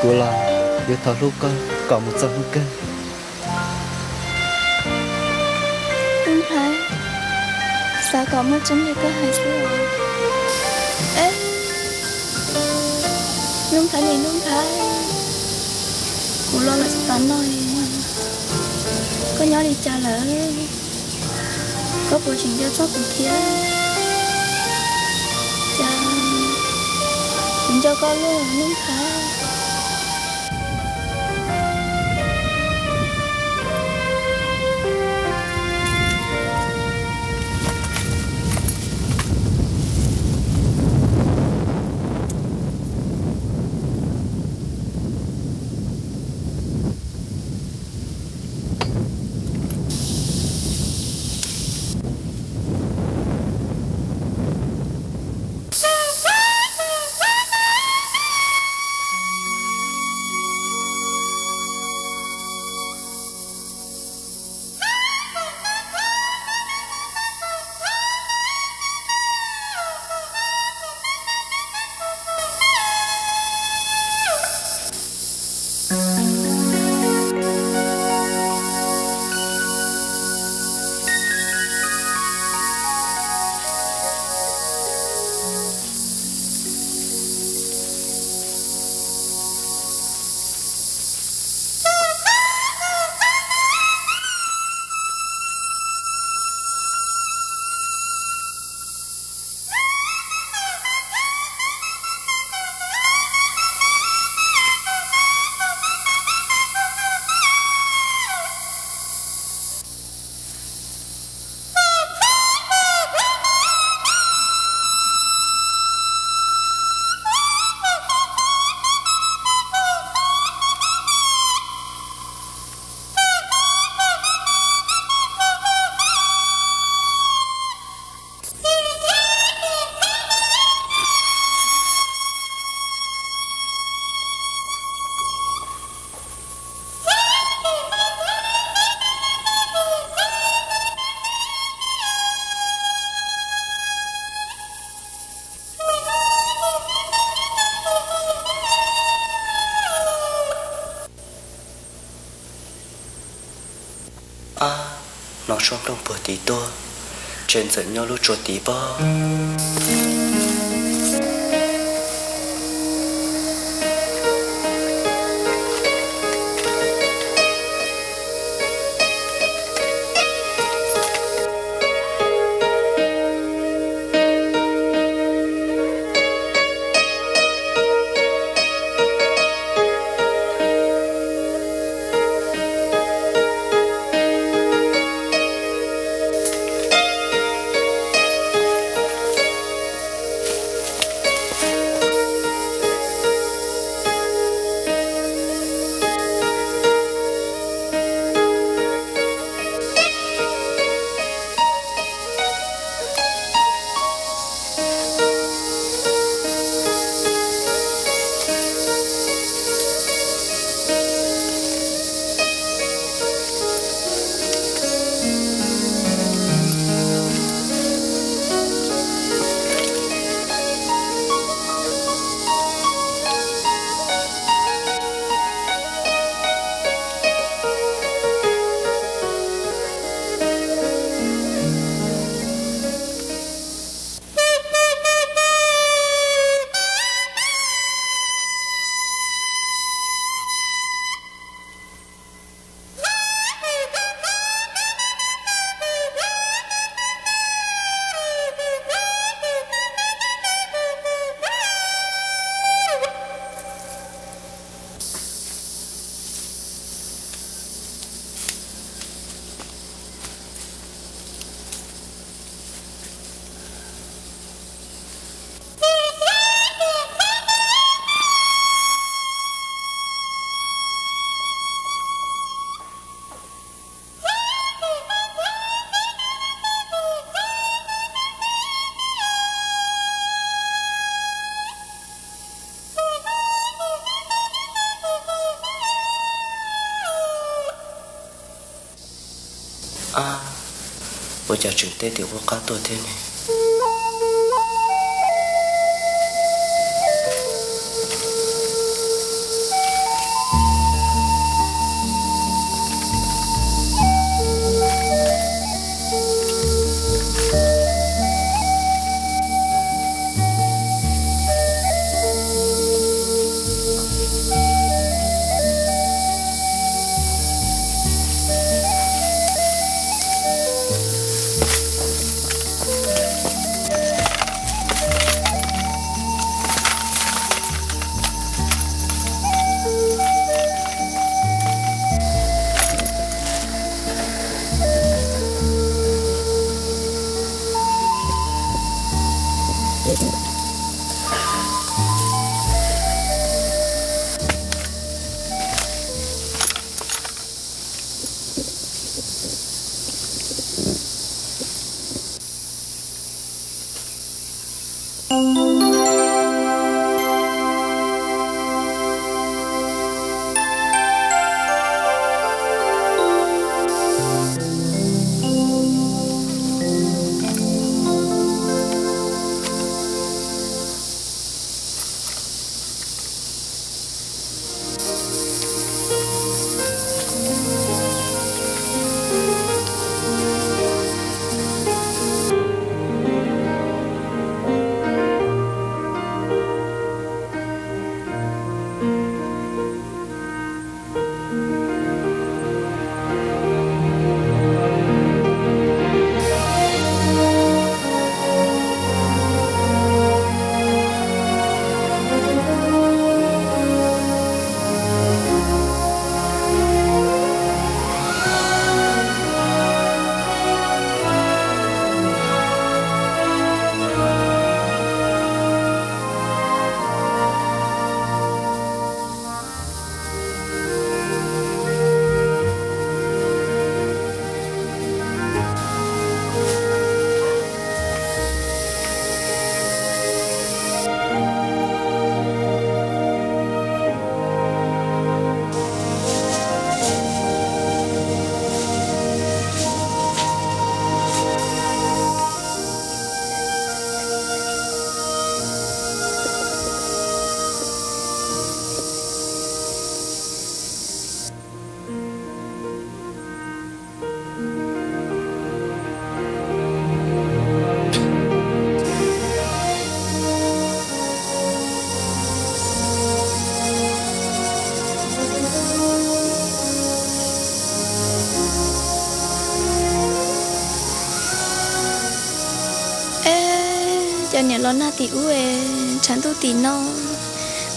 Kuv los yuav thov hlub koj kom mus txog hnub kawg. Nuj Nplhaib, xav kom muaj tseeb li koj hais xwb os. Nuj Nplhaib, Nuj Nplhaib, kuv los lawm tsis tas noj li. Koj nyob li cas lawm? Koj puas tseem nco txog kuv thiab? Cas kuv nco koj lawm Nuj Nplhaib. Ab, hnov suab nplooj puag tid tuaj, ntshe ntxawm nyob lub tsua tid pob. Ab, ua cas tseem teb tim qub qab tuaj thiab ne? Es, cov niam los nag tim ub es tshav ntuj tim no,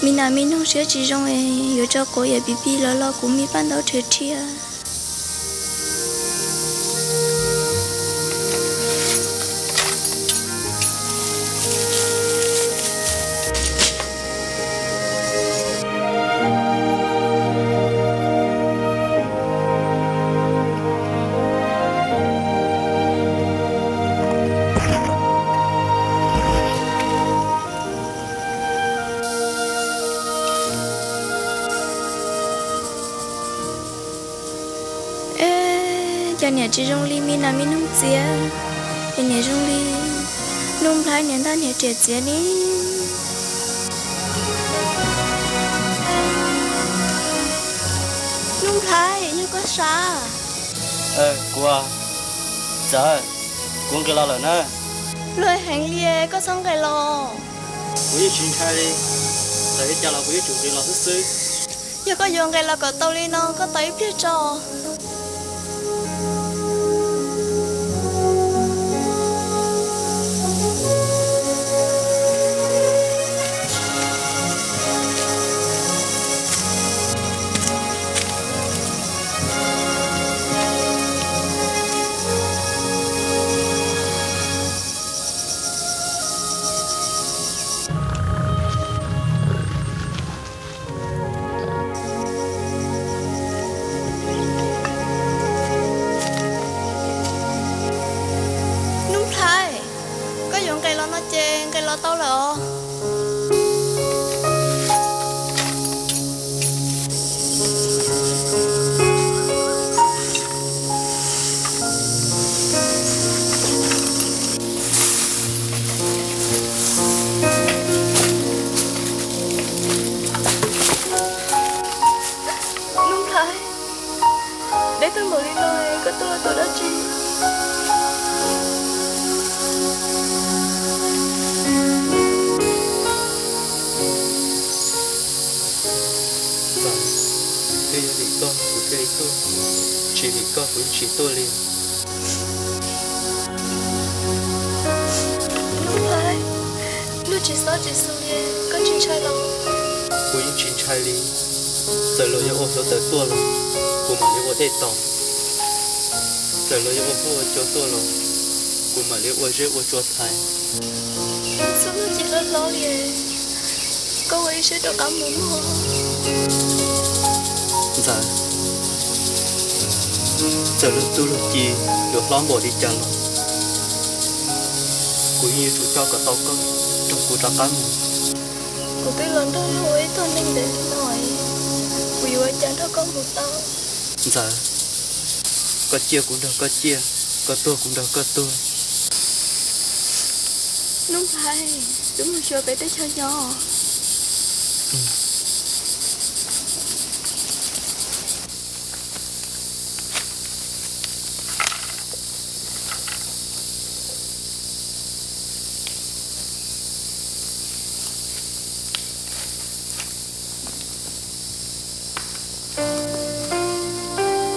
me nas me noog siab tsis zoo es yuav tso quav yam pib pib los los kuv me paj ntaub rhiav rhiav. Es, cov niam tsis zoo li me nas me noog txiav, cov niam zoo li Nuj Nplhaib niam ntaj niam riam txiav li. Nuj Nplhaib, yog koj sav? Kuv, Ntxawm, kuv nqis los lawm na. Luag heev li, koj txhob nqis los. Kuv yeej tsis ntshai li, txawm li cas los kuv yeej tsum nqis los xwb xwb. Yog koj yuav nqis los kom tau li no, koj tos ib pliag tso. Nuj Nplhaib, koj yuav nqis los no ces nqis los tau lawm os. Nuj Nplhaib, deb tag npaum li no koj tuaj ua dab tsi? Ntxawm, twb yog vim koj kuv thiaj li tuaj, tsis vim koj kuv yeej tsis tuaj li. Nuj Nplhaib, luag tsis xob tsis xu li, koj tsis ntshai los? Kuv yeej tsis ntshai li. Txawm luag yuav ua hluav taws tuaj los, kuv mam li ua dej tos. Txawm luag yuav ua huab ua cua tuaj los, kuv mam li ua zeb ua tsua thaiv. Txhua leej tsis hlob hlob li, koj ua ib siab rov qab mus mog. Ntxawm, txawm luag txuj luag ci yuav hlob npaum li cas los, kuv yeej yuav tsum coj kom tau koj nrog kuv rov qab mus. Kuv twb los nrog luag ua ib tug neeg ntev li no, kuv yuav ua cas nrog koj mus tau? Ntxawm, koj ciaj kuv nrog koj ciaj, koj tuag kuv nrog koj tuag. Nuj Nplhaib, wb mus xyuas pem teb chaws nyob.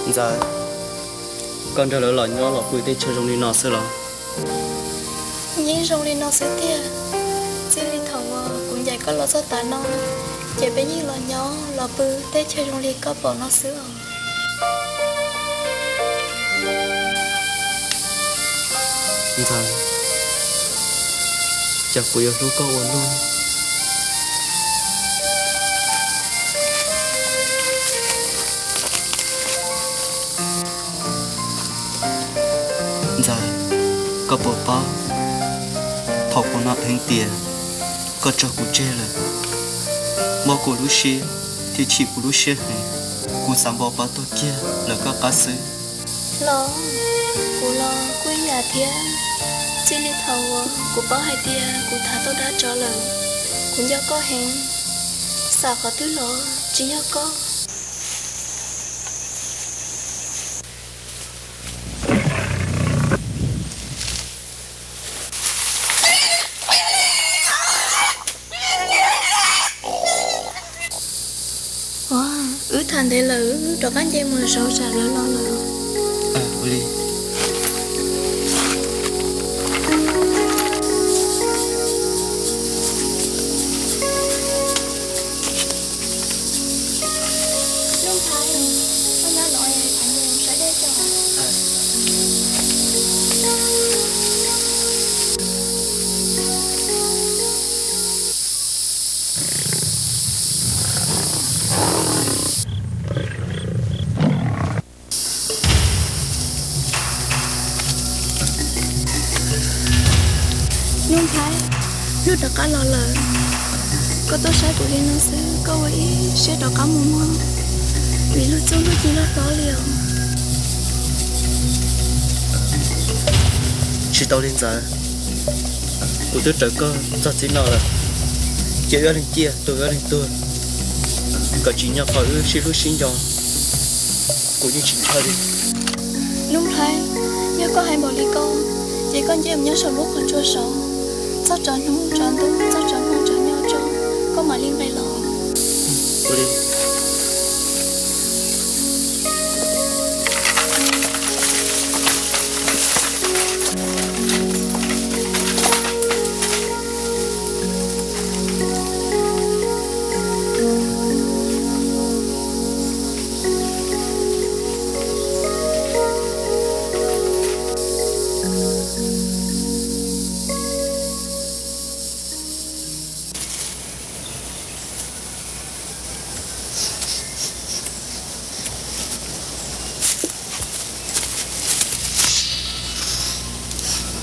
Ntxawm, koj nrog lawv los nyob los pw teb chaws zoo li no xwb los? Yeej zoo li no xwb tiag. Txij li thaum uas kuv ncaim koj los txog tav no, ces peb yeej los nyob los pw teb chaws zoo li koj pom no xwb os. Ntxawm, cas kuv yuav hlub koj ua luaj. Ntxawm, koj puas paub, thaum kuv hnov dheev tias koj tso kuv tseg lawm, mob kuv lub siab thiab chim kuv lub siab heev. Kuv xav npau pov tuag kiag lawm koj qab xwb. Los, kuv los kuj ib yam thiab. Txij li thaum uas kuv paub hais tias kuv tham tau dab tsov lawm, kuv nco koj heev, xav qhov twg los tsis yog koj. Ua, wb tham ntev lawm, wb rov qab nce mus saum tsam lawv los lawm. Nuj Nplhaib, koj nyob no es kuv mus saib dej tso. Nuj Nplhaib, luag rov qab los lawm. Koj tuaj saib kuv li no xwb, koj ua ib siab rov qab mus mog, vim luag txuj luag ci loj hlob li os. Tsis tau li Ntxawm, kuv twb raws koj txog txij no lawm, cia wb ob leeg ciaj tuag wb ob leeg tuag, kom tsim nyog qhov wb sib hlub sib nco, kuv yeej tsis ntshaw li. Nuj Nplhaib, yog koj hais npaum li ko, ces koj nce mus nyob saum lub qhov tsua saud, txog tsaus ntuj tsaus hnub txog tsaus hmo tsaus nyoog tso, koj mam li nqes los. Ua li.